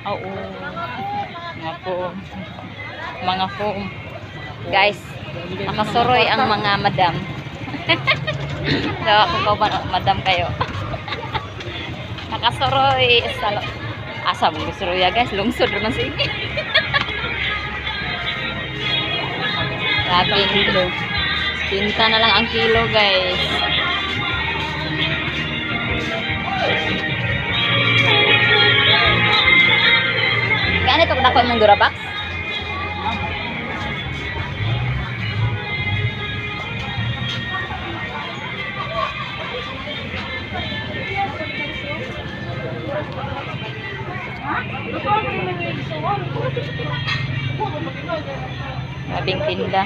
Oo. Mga foam. Mga foam. Guys, nakasuroy ang mga madam. Dawa ko ko ba, madam kayo. Nakasuroy sa asa mo gisuroy ya, guys, lungsod naman sa inyo. Grabe. Kilo. Pinta na lang ang kilo, guys. Ganito ko dako mong Durabox? Grabing tinda.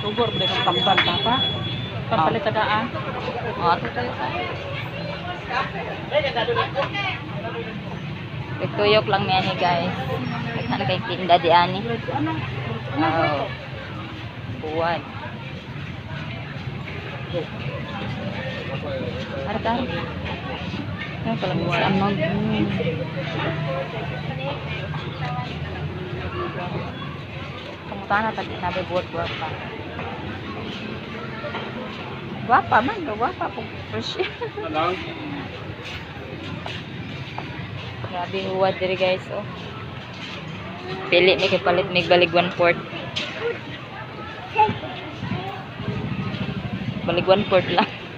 Tugor ba kang tambal papa? Papalit daan. Oh, ato tayo sa. Nagtuyok lang mi ani, guys. Daghan kay tinda di ani. Oh. Buwan. Arta. Ano pala mo sa amag? Pangutana tadi nabe buat guwapa. Guwapa man, guwapa po. Fresh. Grabe huwad diri, guys, oh. Pili mi kay palit mig balig 1/4. Balig 1/4 lang.